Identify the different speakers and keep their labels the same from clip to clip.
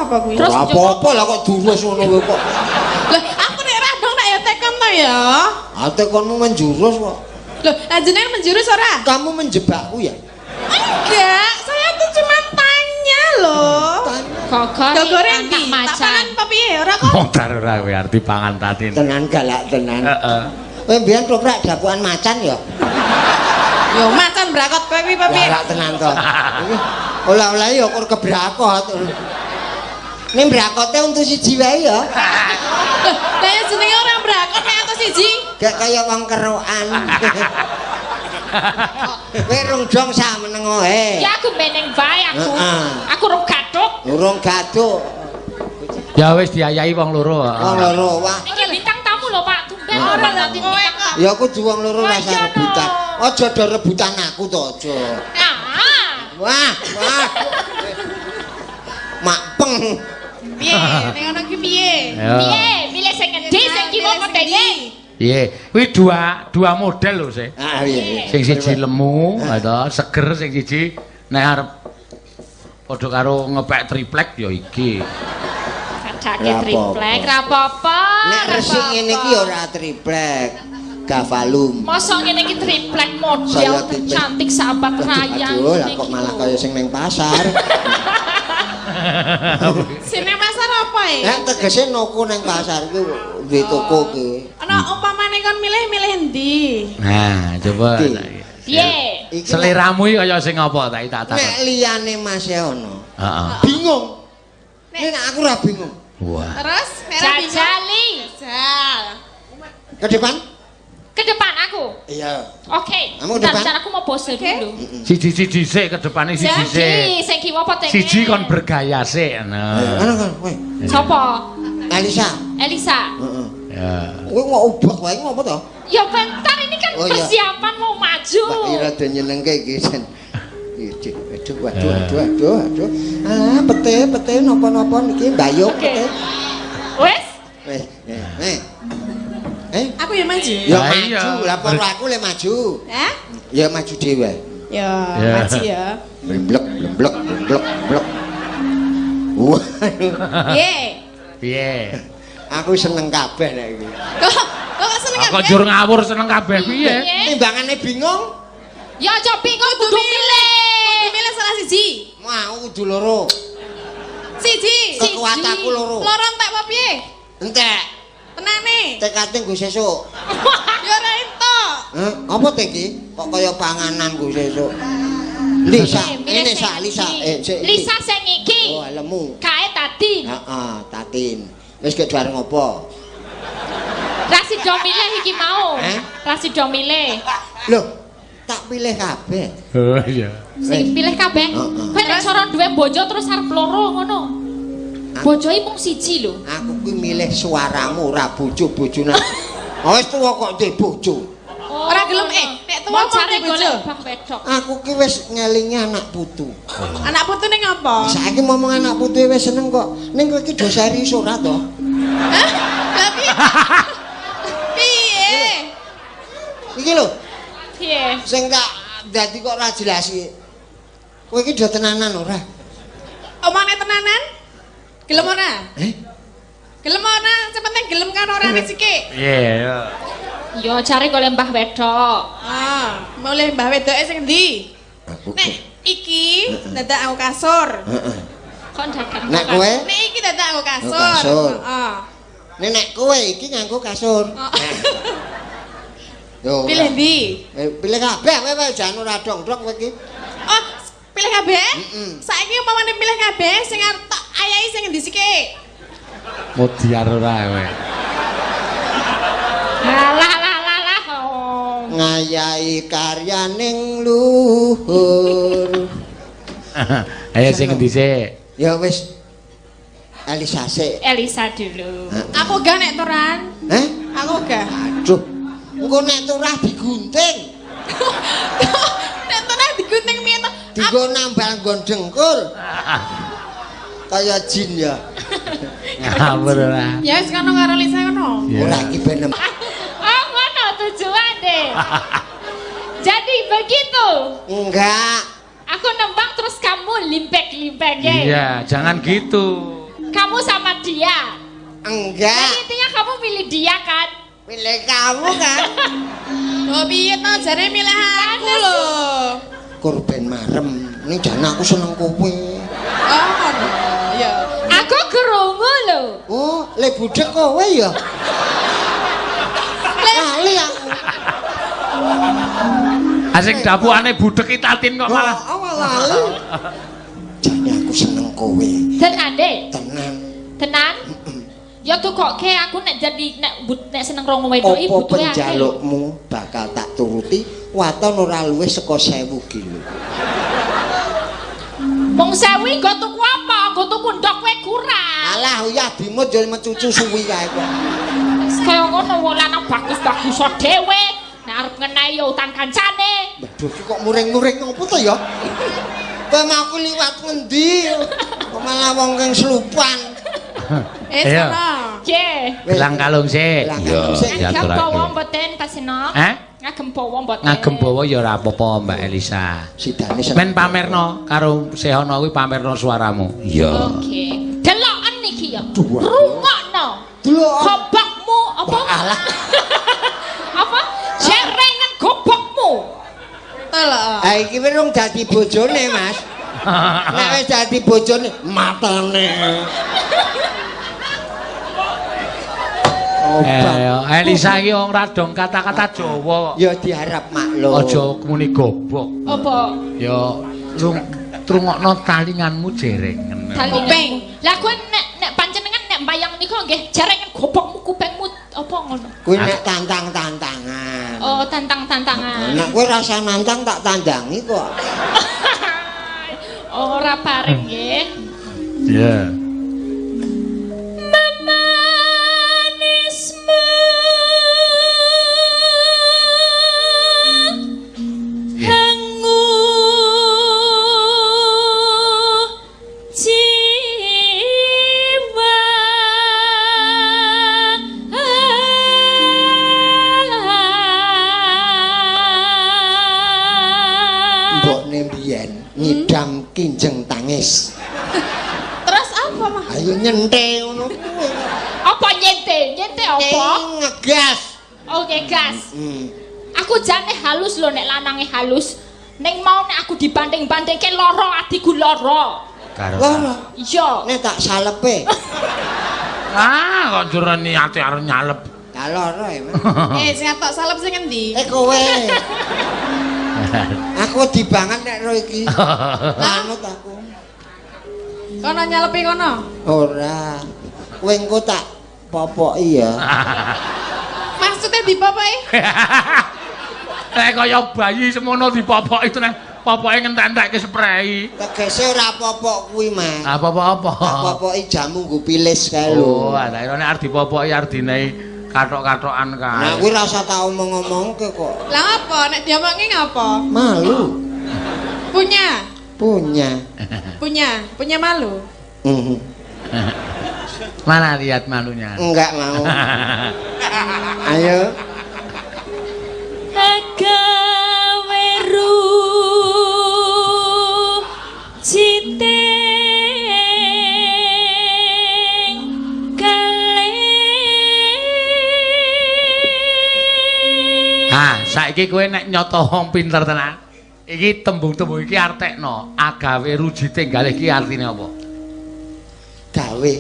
Speaker 1: apa kuwi?
Speaker 2: Terus
Speaker 3: Ora apa-apa lah kok durus ngono kuwi kok.
Speaker 1: Lah, aku nek ra dong tak ya tekon to ya.
Speaker 3: Ah, tekonmu menjurus kok.
Speaker 1: Loh, lah jenengan menjurus ora?
Speaker 3: Kamu menjebakku ya?
Speaker 1: Enggak, saya tuh cuma tanya loh.
Speaker 3: Tanya.
Speaker 2: Gogor
Speaker 1: Gogore
Speaker 2: anak
Speaker 1: ndi? Tak
Speaker 2: macan.
Speaker 1: pangan apa piye? Ora kok.
Speaker 4: Modar ora kowe arep pangan Tatin.
Speaker 3: Tenan galak tenan.
Speaker 4: Heeh.
Speaker 3: Kowe mbiyen toprak dapukan macan ya?
Speaker 1: Yo macan brakot kowe kuwi apa piye?
Speaker 3: Galak tenan to. Iki olah-olah ya kur kebrakot. Ning brakote untu siji wae ya.
Speaker 1: Loh, lah ya jenenge ora brakot nek atus siji.
Speaker 3: Gak kaya wong kerokan. Kowe rung dong sak meneng wae.
Speaker 2: Ya aku meneng wae aku.
Speaker 3: Heeh.
Speaker 2: Aku rung gathuk.
Speaker 3: Urung gaduk.
Speaker 4: Ya wis diayahi wong loro.
Speaker 3: Wong loro wah.
Speaker 2: Iki bintang tamu lho Pak. Tumben
Speaker 1: Ora
Speaker 2: Pak
Speaker 1: lho
Speaker 2: Tatin
Speaker 1: kowe
Speaker 2: bintang
Speaker 1: kok.
Speaker 3: Ya kudu wong loro
Speaker 2: Wah,
Speaker 3: rasa
Speaker 2: iya
Speaker 3: rebutan.
Speaker 2: no.
Speaker 3: Aja do rebutan aku to aja.
Speaker 2: Ah.
Speaker 3: Wah, wah. Makpeng.
Speaker 1: Piye? Nek ngono ki piye?
Speaker 4: Ya.
Speaker 2: Piye? Milih sing ngendi sing kiwa apa tengen?
Speaker 4: Piye? Kuwi dua model lho sih.
Speaker 3: Ah iya iya.
Speaker 4: Sing siji lemu, to, seger, sing siji nek arep padha karo ngepek triplek ya iki.
Speaker 2: Kadake
Speaker 3: Ra
Speaker 2: triplek,
Speaker 3: apa-apa.
Speaker 2: ra apa-apa.
Speaker 3: Nek
Speaker 2: ra
Speaker 3: resik ngene iki ya ora triplek. Gavalum.
Speaker 2: Mosok ngene iki triplek model
Speaker 3: Saya tipis.
Speaker 2: tercantik sahabat raya.
Speaker 3: Aduh, lah
Speaker 2: ngene
Speaker 3: kok
Speaker 2: iki
Speaker 3: malah
Speaker 2: lho.
Speaker 3: kaya sing ning pasar.
Speaker 1: Sing nang pasar apa e?
Speaker 3: Nek tegese noko ning pasar kuwi duwe toko ki.
Speaker 1: Ana umpamane kon milih-milih endi?
Speaker 4: Nah, coba
Speaker 3: Iki.
Speaker 4: saiki.
Speaker 2: Piye?
Speaker 3: Iki
Speaker 4: Seleramu iki kaya sing apa tak tak takon.
Speaker 3: Nek liyane Mas e ono.
Speaker 4: Heeh.
Speaker 3: Bingung. Nek aku ora bingung.
Speaker 4: Wah.
Speaker 1: Terus nek ora bingung.
Speaker 2: Jajali.
Speaker 1: Jajal.
Speaker 3: Ke depan?
Speaker 2: Ke depan aku.
Speaker 3: Iya.
Speaker 2: Oke.
Speaker 3: Kamu ke
Speaker 2: Bentar,
Speaker 3: depan?
Speaker 2: bentar, aku mau pose
Speaker 1: Oke.
Speaker 2: dulu.
Speaker 4: Siji-siji sik ke depane siji
Speaker 2: Jadi,
Speaker 4: sik.
Speaker 2: sing kiwa apa tengen?
Speaker 4: Siji kon bergaya sik. Nah.
Speaker 3: Ngono kan, kowe.
Speaker 2: Sopo?
Speaker 3: Elisa.
Speaker 2: Elisa.
Speaker 3: Heeh.
Speaker 4: Ya.
Speaker 3: Kowe kok ubek wae ngopo to?
Speaker 2: Ya bentar ini kan
Speaker 3: Oh, iya.
Speaker 2: persiapan mau maju.
Speaker 3: Pak Ira do nyenengke iki sen. Iki, aduh, aduh, aduh, aduh, aduh. Ah, pete, pete napa-napa niki mbayuk
Speaker 2: Oke.
Speaker 3: pete.
Speaker 2: Wes?
Speaker 3: Wes, eh, eh. Eh,
Speaker 1: Aku ya maju.
Speaker 3: ya
Speaker 4: Lah iya.
Speaker 3: maju, lah perlu aku le maju.
Speaker 1: Hah?
Speaker 3: Ya maju dhewe.
Speaker 1: Ya,
Speaker 4: Ya.
Speaker 1: maju ya.
Speaker 3: Blek, blek, blek, blek. Waduh,
Speaker 1: Piye?
Speaker 4: Piye?
Speaker 3: aku seneng kabeh nek iki.
Speaker 1: Kok kok seneng
Speaker 4: Kok
Speaker 1: kabeh?
Speaker 4: njur ngawur seneng kabeh piye?
Speaker 3: Timbangane bingung,
Speaker 2: Ya aja bingung kudu milih.
Speaker 1: Kudu milih salah siji.
Speaker 3: mau kudu loro.
Speaker 1: Siji.
Speaker 3: Kekuatanku loro.
Speaker 1: Loro entek apa piye?
Speaker 3: Entek,
Speaker 1: Tenane.
Speaker 3: tekate nggo sesuk.
Speaker 1: Ya ora entuk.
Speaker 3: Hah? Apa te iki? Kok kaya panganan nggo sesuk. Lisa,
Speaker 2: Milih
Speaker 3: ini
Speaker 2: sing
Speaker 3: sa, Lisa,
Speaker 2: endi?
Speaker 3: eh, sik iki.
Speaker 2: Lisa sing iki.
Speaker 3: Oh, lemu.
Speaker 2: Kae tadi.
Speaker 3: Heeh, Tatin. Wis gek bareng apa?
Speaker 2: Rasido milih iki mau.
Speaker 3: Eh?
Speaker 2: Rasido milih.
Speaker 3: Loh, tak pilih kabeh.
Speaker 4: Oh iya.
Speaker 2: Sing pilih kabeh.
Speaker 3: Heeh.
Speaker 2: Kowe nek cara duwe bojo terus arep loro ngono. Bojoe mung siji lho.
Speaker 3: Aku kuwi milih suaramu ora bojo-bojone. Oh, wis tuwa kok duwe bojo.
Speaker 2: Oh,
Speaker 1: Ora gelem, eh, nek tuwa
Speaker 2: Mau
Speaker 1: mau
Speaker 2: cari
Speaker 1: duwe bojo.
Speaker 2: golek bang wedok.
Speaker 3: Aku ki wis ngelingi anak putu.
Speaker 1: Anak putu ning apa?
Speaker 3: Saiki ngomong anak putu wis seneng kok. Ning kowe iki do serius ora to?
Speaker 1: Hah? Lah piye? Piye?
Speaker 3: Iki lho,
Speaker 2: Piye?
Speaker 3: sing tak dadi kok ora jelas iki. Kowe iki do tenanan ora?
Speaker 1: Omane tenanan? Gelem ora?
Speaker 3: Eh?
Speaker 1: Gelem ora? Sing penting gelem kan ora nek sithik.
Speaker 4: Piye ya.
Speaker 2: Yo cari golek mbah wedok.
Speaker 1: Ah, mulih mbah wedoke sing endi?
Speaker 3: Aku
Speaker 1: Nek iki dadak aku kasur.
Speaker 3: Heeh.
Speaker 2: Kok dadak.
Speaker 3: Nek kowe?
Speaker 1: Nek iki dadak aku kasur.
Speaker 3: Kasur.
Speaker 1: Heeh.
Speaker 3: Nek nek kowe iki nganggo kasur.
Speaker 1: Oh.
Speaker 3: Yo.
Speaker 1: Pilih ndi?
Speaker 3: Eh, pilih kabeh kowe wae jan ora dong-dong kowe iki.
Speaker 1: Oh, pilih kabeh?
Speaker 3: Mm-mm.
Speaker 1: Saiki umpamane pilih kabeh sing arep tak ayahi sing endi sithik?
Speaker 4: Modiar ora kowe.
Speaker 2: Alah lah lah lah. Oh.
Speaker 3: Ngayahi karyaning luhur.
Speaker 4: Ayo sing endi sik?
Speaker 3: Ya wis. Elisa sik.
Speaker 2: Elisa dulu.
Speaker 1: Aku gak nek turan.
Speaker 3: Heh?
Speaker 1: Aku gak.
Speaker 3: Aduh. Engko nek turah digunting.
Speaker 1: Nek turah digunting piye to?
Speaker 3: Dienggo nambal nggon dengkul. Kaya jin ya.
Speaker 4: Ngawur ora.
Speaker 1: Ya wis kono karo Lisa kono.
Speaker 4: Iya.
Speaker 3: Ora iki ben
Speaker 2: Oh, ngono tujuane. Jadi begitu.
Speaker 3: Enggak.
Speaker 2: Aku nembang terus kamu limpek-limpek ya.
Speaker 4: Iya, jangan gitu.
Speaker 2: Kamu sama dia.
Speaker 3: Enggak.
Speaker 2: Jadi intinya kamu milih dia kan?
Speaker 3: Pilih kamu kan.
Speaker 1: Lho piye to jare milih aku lho.
Speaker 3: Kur ben marem. Ning jane aku seneng kowe.
Speaker 1: Oh ngono. Ya.
Speaker 2: Aku krungu lho.
Speaker 3: Oh, le budhek kowe ya. Lali aku.
Speaker 4: Asing dapukane budhek ki Tatin kok malah.
Speaker 3: Oh, lali. Jane aku seneng kowe.
Speaker 2: Tenan deh.
Speaker 3: Tenan.
Speaker 2: Tenan? Ya tukokke aku nek jadi nek seneng rong wedok iki
Speaker 3: Apa
Speaker 2: butuhe akeh.
Speaker 3: penjalukmu bakal tak turuti waton ora luwih saka 1000 kilo.
Speaker 2: Mung 1000 nggo tuku apa? Nggo tuku ndok kowe kurang.
Speaker 3: Alah uyah dimut yo mecucu suwi kae kok.
Speaker 2: Kaya ngono wong lanang bagus-bagus dhewe. Nek arep ngenehi ya utang kancane.
Speaker 3: Waduh iki kok muring-muring ngopo to ya? Kowe mau aku liwat ngendi? Kok malah wong kang selupan.
Speaker 1: Eh
Speaker 4: Ayo.
Speaker 1: sono.
Speaker 2: Nggih.
Speaker 4: Gelang kalung sik.
Speaker 3: Gelang kalung sik.
Speaker 2: Ngagem
Speaker 4: diaturake.
Speaker 2: bawa mboten Pak Seno?
Speaker 4: Eh?
Speaker 2: Ngagem bawa mboten?
Speaker 4: Ngagem bawa ya ora apa-apa Mbak Elisa.
Speaker 3: Sidane seneng.
Speaker 4: Men pamerno karo Sehono kuwi pamerno suaramu. Iya.
Speaker 2: Oke. Deloken iki ya.
Speaker 3: Duh,
Speaker 2: Rungokno.
Speaker 3: Delok.
Speaker 2: Gobokmu apa?
Speaker 3: Alah.
Speaker 2: Apa? Jerengan gobokmu.
Speaker 1: Telok.
Speaker 3: Ha iki wis rung dadi bojone, Mas. Nek wis dadi bojone matane. Obat.
Speaker 4: Elisa iki wong radong kata-kata Jawa.
Speaker 3: Ya diharap maklum.
Speaker 4: Aja muni gobok.
Speaker 2: Apa?
Speaker 4: Ya trungokno talinganmu jerengen.
Speaker 1: Kuping.
Speaker 2: Lah kowe nek panjenengan nek mbayang niku nggih jerengan gobokmu kupingmu apa ngono?
Speaker 3: Kuwi nek tantang-tantangan.
Speaker 2: Oh, tantang-tantangan.
Speaker 3: Nek kowe rasa nantang tak tandangi kok.
Speaker 2: Ora bareng nggih.
Speaker 4: Iya.
Speaker 2: Memanismu hangu jiwa.
Speaker 3: Mbokne mbiyen ngidam kinjeng tangis.
Speaker 1: Terus apa mah?
Speaker 3: Ayo nyente ngono kuwi.
Speaker 2: Apa nyente? Nyente apa?
Speaker 3: Ngegas.
Speaker 2: Oke, gas.
Speaker 3: Hmm.
Speaker 2: Aku jane halus lho nek lanange halus. Ning mau nek aku dibanding-bandingke lara atiku lara.
Speaker 4: Karo.
Speaker 3: Lara.
Speaker 2: Iya.
Speaker 3: Nek tak salepe.
Speaker 4: Ah, kok jur niate arep nyalep.
Speaker 3: Tak lara emang.
Speaker 1: Eh sing atok salep sing endi?
Speaker 3: Eh kowe. Aku wedi banget nek ro iki. Manut aku.
Speaker 1: Kono nyalepi kono.
Speaker 3: Ora. Kowe engko tak popoki ya.
Speaker 1: Maksudnya dipopoki?
Speaker 4: Nek kaya bayi semono dipopoki itu nek popoke ngentek-entekke sprei.
Speaker 3: Tegese ora popok kuwi, Mas.
Speaker 4: Apa-apa.
Speaker 3: Tak popoki jamu nggo pilis kae lho.
Speaker 4: Oh, ana nek arep dipopoki arep dinehi kathok-kathokan kae.
Speaker 3: Nah, kuwi rasa tak omong-omongke kok.
Speaker 1: Lah apa? Nek diomongi ngapa?
Speaker 3: Malu.
Speaker 1: Punya.
Speaker 3: Punya.
Speaker 1: Punya, punya malu.
Speaker 3: Mhm.
Speaker 4: Mana lihat malunya?
Speaker 3: Enggak mau. Ayo.
Speaker 2: Agawe rujite kalih.
Speaker 4: Ah, saiki kowe nek nyoto wong pinter tenan. Iki tembung-tembung iki artekno. Agawe rujite galih iki artine apa?
Speaker 3: Gawe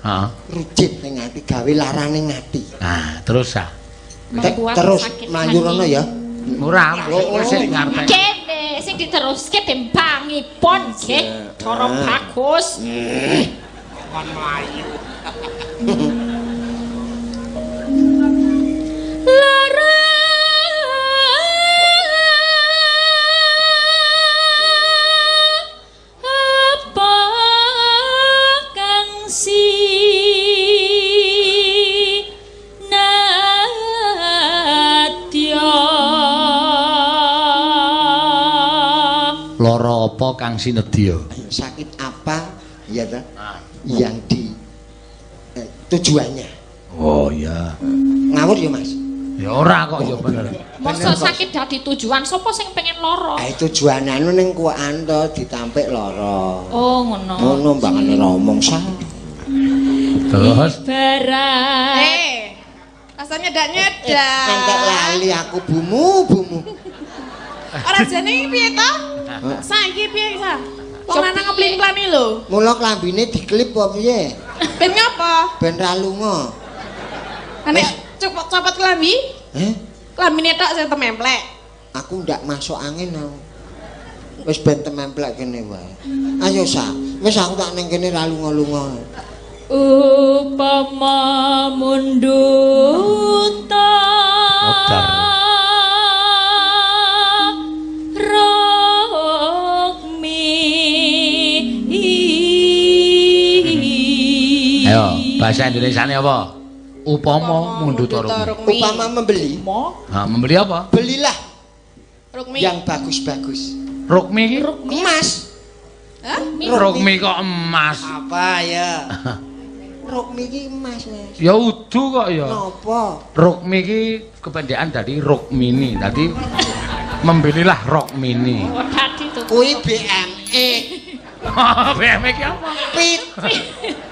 Speaker 4: Heeh.
Speaker 3: rujit ning ati, gawe larane ati.
Speaker 4: Nah, terus ah.
Speaker 2: Membuat
Speaker 3: Terus
Speaker 2: sakit
Speaker 3: mlayu
Speaker 2: hati.
Speaker 3: rono ya.
Speaker 4: Ora, kowe sik ngartek.
Speaker 2: Kene sing diteruske tembangipun nggih cara bagus.
Speaker 5: Kon mlayu.
Speaker 2: Lara apa kang sinadya?
Speaker 4: Lara apa kang sinedya?
Speaker 3: Sakit apa ya ta? Yang di tujuannya.
Speaker 4: Oh iya.
Speaker 3: Ngawur ya, Mas.
Speaker 4: Ya ora kok ya bener.
Speaker 2: Masa sakit dadi tujuan sapa sing pengen lara?
Speaker 3: Ah tujuan anu ning kuwakan to ditampik lara.
Speaker 2: Oh ngono.
Speaker 3: Ngono mbangane ora omong sah.
Speaker 4: Terus
Speaker 1: Ibarat. Rasanya nyedak-nyedak.
Speaker 3: Entek lali aku bumu bumu.
Speaker 1: Ora jane iki piye to? Saiki piye sa? Wong lanang ngeplin-plan iki lho.
Speaker 3: Mula klambine diklip apa piye?
Speaker 1: Ben ngapa?
Speaker 3: Ben ra lunga.
Speaker 1: Nek copot klambi,
Speaker 3: Heh,
Speaker 1: klambine tok sing tememplek.
Speaker 3: Aku ndak masuk angin aku. Wis ben tememplek kene wae. Ayo sa, wis aku tak ning kene ra lunga-lunga.
Speaker 2: Upama mundut
Speaker 4: Modar.
Speaker 2: Rukmi.
Speaker 4: Ayo, bahasa Indonesiane apa? Upama mundut rukmi.
Speaker 3: Upama membeli,
Speaker 4: Ha, membeli apa?
Speaker 3: Belilah
Speaker 1: Rukmi.
Speaker 3: yang bagus-bagus.
Speaker 4: Rukmi iki?
Speaker 3: Emas.
Speaker 1: Hah?
Speaker 4: Rukmi kok emas.
Speaker 3: Apa ya? Rukmi iki emas, Mas.
Speaker 4: Ya udu kok ya.
Speaker 3: Napa?
Speaker 4: Rukmi iki kependekan dari Rukmini. Dadi membelilah Rukmini.
Speaker 2: Oh, tadi tuh.
Speaker 3: Kuwi BME.
Speaker 4: BME iki apa?
Speaker 3: Pit.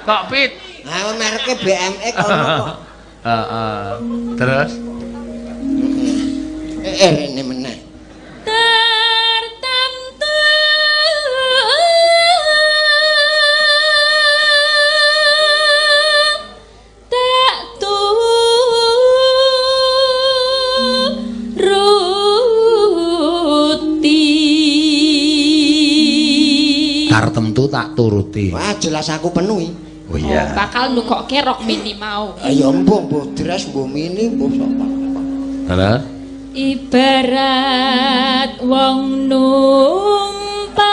Speaker 4: Kok pit?
Speaker 3: Nah, mereke BME kono kok.
Speaker 4: Heeh. Terus
Speaker 3: Rene meneh.
Speaker 2: Tertentu tak turuti.
Speaker 4: Tartemtu tak turuti.
Speaker 3: Wah, jelas aku penuhi.
Speaker 4: Oh iya.
Speaker 2: Oh, bakal nukokke rok mini mau.
Speaker 3: Ayo mbuh mbuh dress mbuh mini mbuh sapa.
Speaker 4: Terus
Speaker 2: Ibarat wong numpak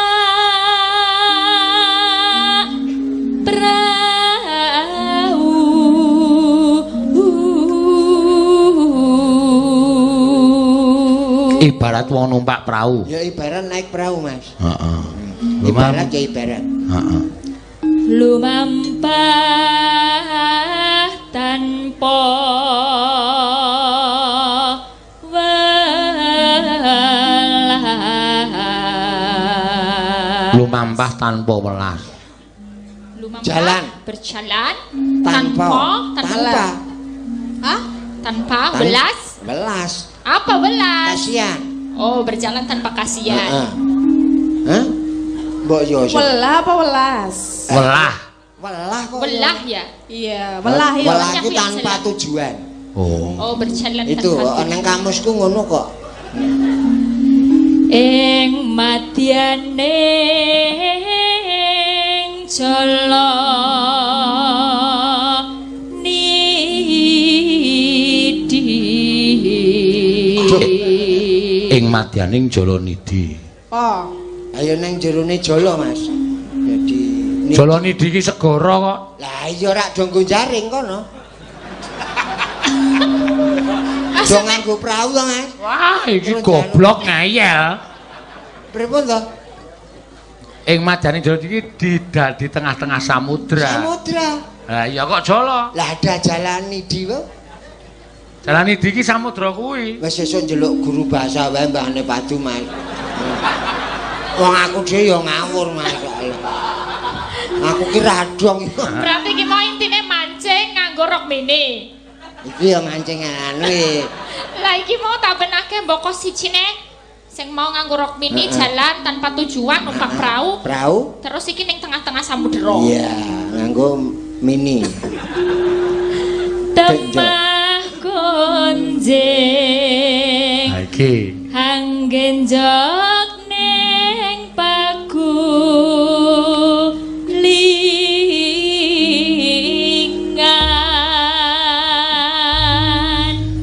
Speaker 2: prau.
Speaker 4: Ibarat wong numpak prau.
Speaker 3: Ya ibarat naik perahu, Mas.
Speaker 4: Heeh.
Speaker 3: Ibarat ya ibarat.
Speaker 4: Heeh.
Speaker 2: Lumampah tanpa welas.
Speaker 4: Lumampah tanpa welas.
Speaker 2: Lumampah
Speaker 3: Jalan.
Speaker 2: Berjalan
Speaker 3: Tanpa
Speaker 2: tanpa
Speaker 3: tanpa
Speaker 1: Hah?
Speaker 2: tanpa welas.
Speaker 3: Welas.
Speaker 2: Apa welas?
Speaker 3: Kasihan.
Speaker 2: Oh, berjalan tanpa kasihan.
Speaker 3: Heeh. Hah? Mbok yo.
Speaker 1: Welah apa welas?
Speaker 4: Welah.
Speaker 3: Welah kok.
Speaker 2: Welah ya.
Speaker 1: Iya, welah ya.
Speaker 3: Welah iki
Speaker 2: Banyak yang
Speaker 3: tanpa
Speaker 2: salah.
Speaker 3: tujuan.
Speaker 4: Oh.
Speaker 2: Oh, berjalan
Speaker 3: Itu
Speaker 2: tanpa
Speaker 3: nang kamusku ngono kok.
Speaker 2: Ing madyaning jala nidi.
Speaker 4: Ing madyaning Jalanidhi.
Speaker 1: Oh.
Speaker 3: Ayo nang jerone jala, Mas. Jadi
Speaker 4: Jalanidhi iki segara kok.
Speaker 3: Lah iya rak do nggo jaring kono. Do nganggo prau to, Mas.
Speaker 4: Wah, iki goblok ngeyel.
Speaker 3: Pripun to?
Speaker 4: Ing madyaning Jalanidhi iki di tengah-tengah samudra.
Speaker 3: Samudra.
Speaker 4: Lah iya kok jala.
Speaker 3: Lah ada jalan nidi wae.
Speaker 4: Jalanidhi iki samudra kuwi.
Speaker 3: Wis sesuk njeluk guru bahasa wae mbahne Padu, Mas. Wong aku dhewe ya ngawur, Mas. Aku ki radong.
Speaker 2: Berarti iki mau intine mancing nganggo rok mini.
Speaker 3: Iki ya mancing anu e.
Speaker 2: Lah iki mau tak benake mboko sijine sing mau nganggo rok mini jalan tanpa tujuan numpak perahu.
Speaker 3: Prau?
Speaker 2: Terus iki ning tengah-tengah samudera.
Speaker 3: Iya, nganggo mini.
Speaker 2: Temah gonjing.
Speaker 4: Ha iki.
Speaker 2: Hanggenjok ning pagulingan.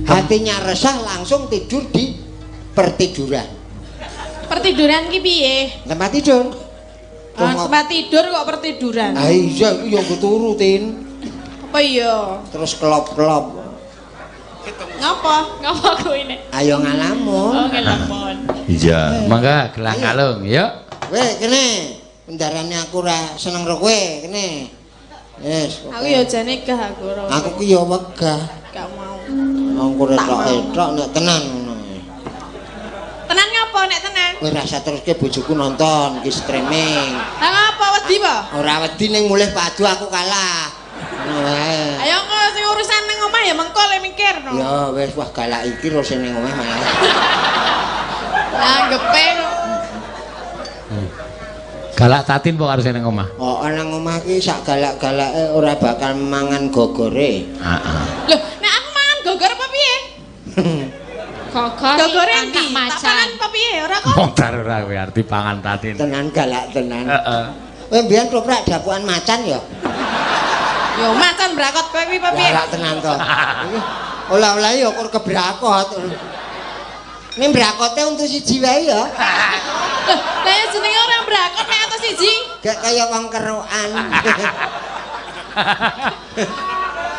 Speaker 3: Hatinya resah langsung tidur di pertiduran.
Speaker 1: Pertiduran ki piye?
Speaker 3: Tempat tidur.
Speaker 1: Ah, tempat tidur kok pertiduran.
Speaker 3: Ah iya, iku ya nggo turu, Tin.
Speaker 1: Apa iya?
Speaker 3: Terus kelop-kelop.
Speaker 1: Ngapa?
Speaker 2: Ngapa kuwi nek?
Speaker 3: Ayo ngalamun.
Speaker 2: Oh, ngelamon.
Speaker 4: Iya, mangga gelang kalung, yuk.
Speaker 3: Weh, kene. Pendarane aku ora seneng karo kowe, kene. Yes.
Speaker 1: Aku ya jane gah aku ora.
Speaker 3: Aku ki ya wegah.
Speaker 1: Gak mau.
Speaker 3: Aku retok-retok nek tenan ngono.
Speaker 1: Tenan ngapa nek tenan?
Speaker 3: Kowe rasa teruske bojoku nonton ki streaming.
Speaker 1: Lah ngapa wedi po?
Speaker 3: Ora wedi ning mulih padu aku kalah. Ngono wae.
Speaker 1: Ayo kok sing urusan ning omah ya mengko le mikir no.
Speaker 3: Ya wis wah galak iki ro sing ning omah malah.
Speaker 1: Anggepe
Speaker 4: Galak Tatin apa karo sing ning omah?
Speaker 3: Oh, nang omah ki sak galak-galake ora bakal mangan gogore.
Speaker 4: Heeh.
Speaker 1: Loh, nek aku mangan gogor apa piye?
Speaker 2: Gogor
Speaker 1: Gogore
Speaker 2: anak
Speaker 1: endi? Tak
Speaker 2: macan.
Speaker 1: pangan apa piye? Ora kok.
Speaker 4: Modar ora kowe arep dipangan Tatin.
Speaker 3: Tenan galak tenan.
Speaker 4: Heeh.
Speaker 3: Kowe mbiyen toprak dapukan macan ya?
Speaker 1: Yo macan brakot kowe kuwi apa piye?
Speaker 3: Galak tenan to. Iki olah-olah ya kur kebrakot. Ning brakote untu siji wae ya.
Speaker 1: Loh, lah ya jenenge ora brakot nek atus siji.
Speaker 3: Gak kaya wong kerokan.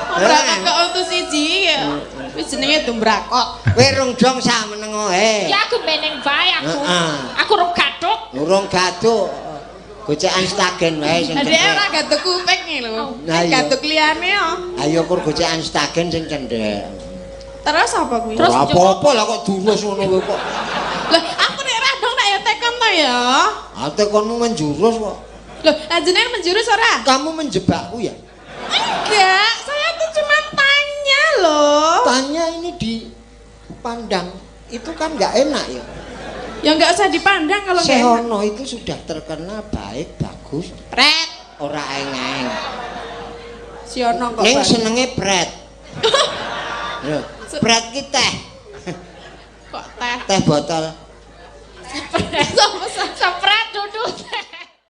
Speaker 1: Wong brakot kok untu siji ya. Kuwi jenenge dumbrakot.
Speaker 3: Kowe rung dong sak meneng wae.
Speaker 2: Ya aku meneng wae aku.
Speaker 3: Heeh.
Speaker 2: Aku rung gathuk.
Speaker 3: Urung gaduk. Gocekan stagen wae sing
Speaker 1: Adeke
Speaker 3: cendhek.
Speaker 1: ora gaduk kuping iki lho.
Speaker 3: Nah, iya.
Speaker 1: Gaduk liyane yo.
Speaker 3: Ayo kur gocekan stagen sing cendhek.
Speaker 1: Terus apa kuwi?
Speaker 2: Terus
Speaker 3: Ora apa-apa lah kok durus ngono kowe kok.
Speaker 1: Loh, aku nek ra dong nek ya tekon to ya.
Speaker 3: Ah tekonmu menjurus kok.
Speaker 1: Loh, lah jenengan menjurus ora?
Speaker 3: Kamu menjebakku ya?
Speaker 1: Enggak, saya tuh cuma tanya loh.
Speaker 3: Tanya ini dipandang itu kan nggak enak ya.
Speaker 1: Ya enggak usah dipandang kalau enggak enak.
Speaker 3: Sehono itu sudah terkenal baik, bagus,
Speaker 1: Pret.
Speaker 3: ora aeng-aeng.
Speaker 1: Siono kok.
Speaker 3: Ning
Speaker 1: Bang.
Speaker 3: senenge pret. Lho, pret ki teh,
Speaker 1: Kok teh.
Speaker 3: teh botol.
Speaker 1: Sapa
Speaker 2: Sepret duduk.